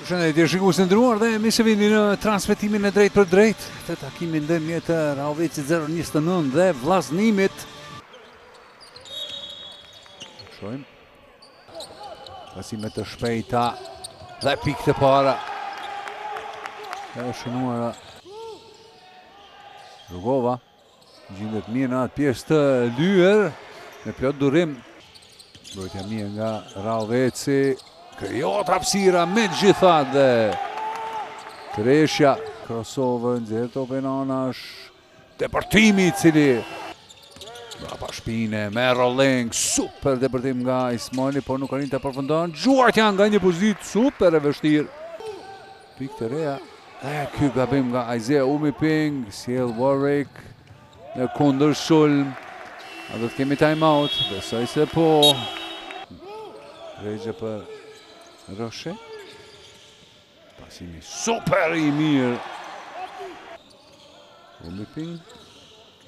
Përshëndetje shikues të nderuar dhe mirë se vini në transmetimin e drejtpërdrejtë të takimit ndërmjet Rahovecit 029 dhe Vllaznimit. Shohim. Pasime të shpejta dhe pikë të para. E shënuara Rugova. Gjindet mirë në atë pjesë të lyer, me plot durim. Mbrojtja mirë nga Rahoveci. Krijohet hapësira megjithatë dhe treshja. Crossover, nxjerr topin anash. Depërtimi i cili Mbrapa shpine me rolling, super depërtim nga Ismajli, por nuk arrin të përfundon. Gjuajtja nga një pozitë super e vështirë. Pikë të reja. E ky gabim nga Isaiah Umiping, sjell Warwick në kundërsulm. A do të kemi time out? Besoj se po. Rexha për Roshe. Pasimi super i mirë. Umiping.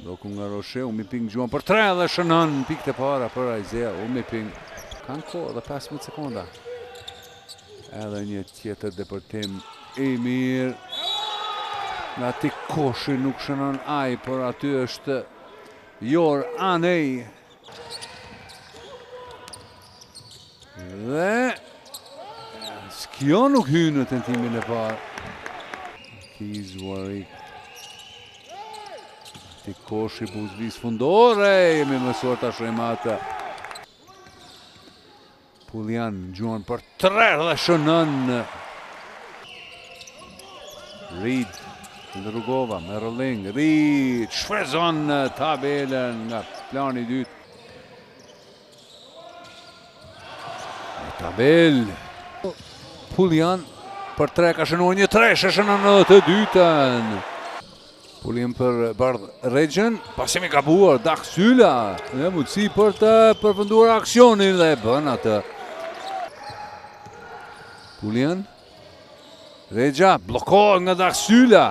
Bloku nga Roshe, Umiping gjuan për tre dhe shënon pikë të para për Isaiah Umiping. Kanë kohë dhe 15 sekonda. Edhe një tjetër depërtim i mirë. Nga aty koshi nuk shënon ai, por aty është Jor Anej. Dhe kjo nuk hyn në tentimin e parë. Keys Warwick. Ti koshi buzëvijës fundore, jemi mësuar ta shohim atë. Pullian gjuan për tre dhe shënon. Reed, dhe Rugova me rolling, Reed shfrytëzon tabelën nga plani i dytë. Tabel. Pullian për tre ka shënuar një treshe, shënon edhe të dytën. Pullian për Bardh Rexhën, pasim i gabuar, Dah Syla, në mundësi për të përfunduar aksionin dhe e bën atë. Pullian, Rexha, bllokohet nga Dah Syla.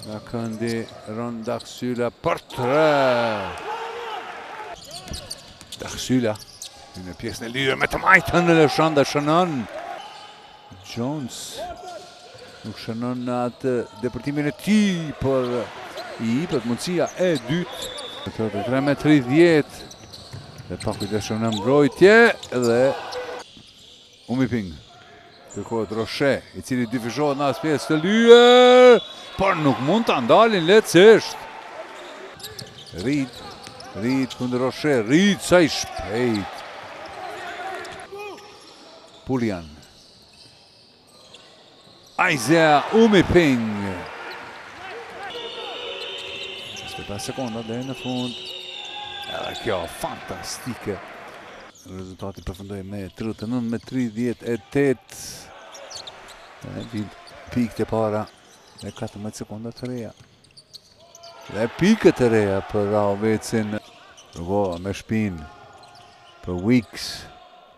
Nga këndi Ron Dah Syla për tre. Dah Syla në pjesën e lirë me të majtën në lëshon dhe shënon. Jones nuk shënon në atë depërtimin e tij, por i jepet mundësia e dytë. 33 me 30 dhe pakujdesshëm në mbrojtje dhe Umiping. Kërkohet Roshe, i cili dyfishohet në atë pjesë të lyer, por nuk mund ta ndalin lehtësisht. Reed, Reed kundër Roshe, Reed sa i shpejt. Pullian. Isaiah Umiping. 25 sekonda deri në fund. Edhe kjo fantastike. Rezultati përfundoi me 39 me 38. Dhe vijnë pikët e para me 14 sekonda të reja. Dhe pikët e reja për Rahovecin. Rugova me shpinë për Weeks.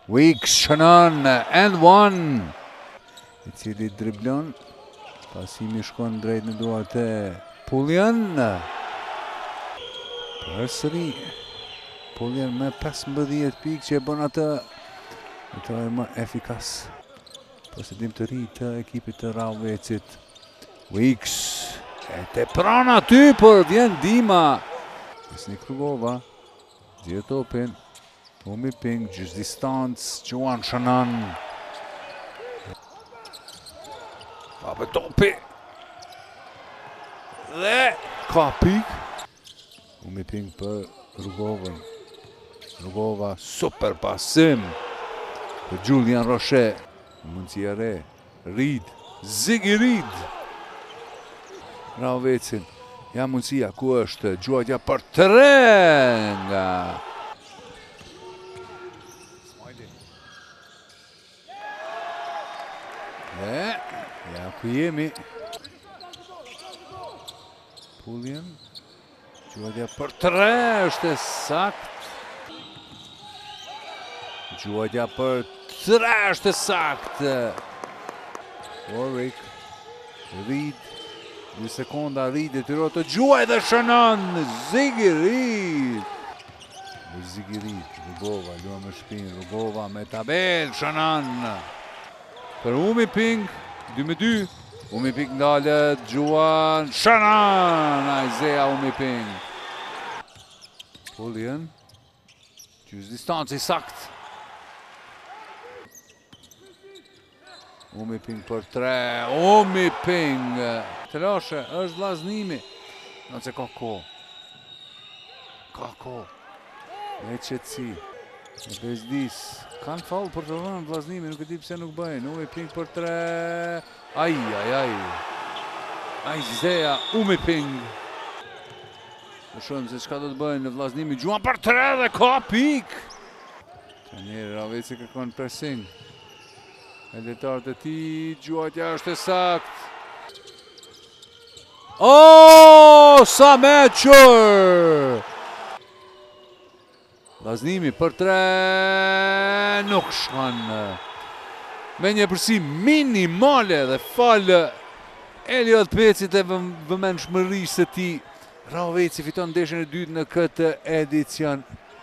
Weeks shënon and one. I cili driblon. Pasimi shkon drejt në duart e Pullian. Përsëri Pullian me 15 pikë që e bën atë lojtar më efikas. Posedim të ri të ekipit të Rahovecit. Weeks e tepron aty, por vjen ndihma. Besnik Rugova, nxjerr topin. Umiping, gjysmë distancë, gjuan shënon. Pape topi. Dhe ka pikë. Umiping për Rugovën. Rugova, super pasim. Për Julian Roche. Mundësi e re. Reed, Ziggy Reed. Rahovecin. Ja mundësia, ku është gjuajtja për tre nga Smajli. Dhe, ja ku jemi. Pullian. Gjuajtja për tre është e saktë. Gjuajtja për tre është e saktë. Warwick, Reed, 2 sekonda, Reed detyrohet të gjuajë dhe shënon Ziggy Reed. Ziggy Reed, Rugova, luan me shpinë, Rugova me tabelë, shënon. Për Umiping, 2 me 2. Umiping ndalet, gjuan, shënon Isaiah Umiping. Pullian, gjysë distancë i saktë. Umiping për 3, Umiping. Telashe, është Vllaznimi. Nëse ka kohë. Ka kohë. Me qetësi. Me bezdis. Kanë faull për të dhënë Vllaznimi, nuk e di pse nuk bëjnë. Umiping për 3. Aj, aj, aj. Isaiah Umiping. Të shohim se çka do të bëjnë në Vllaznimi. Gjuan për 3 dhe ka pikë. Trajneri Raveci kërkon pressing. Me lojtarët e tij, gjuajtja është e saktë. Oh, sa meçur! Vllaznimi për 3, nuk shkon. Me një epërsi minimale dhe falë Eliot Pecit e vëmendshmërisë së tij. Rahoveci fiton ndeshjen e dytë në këtë edicion.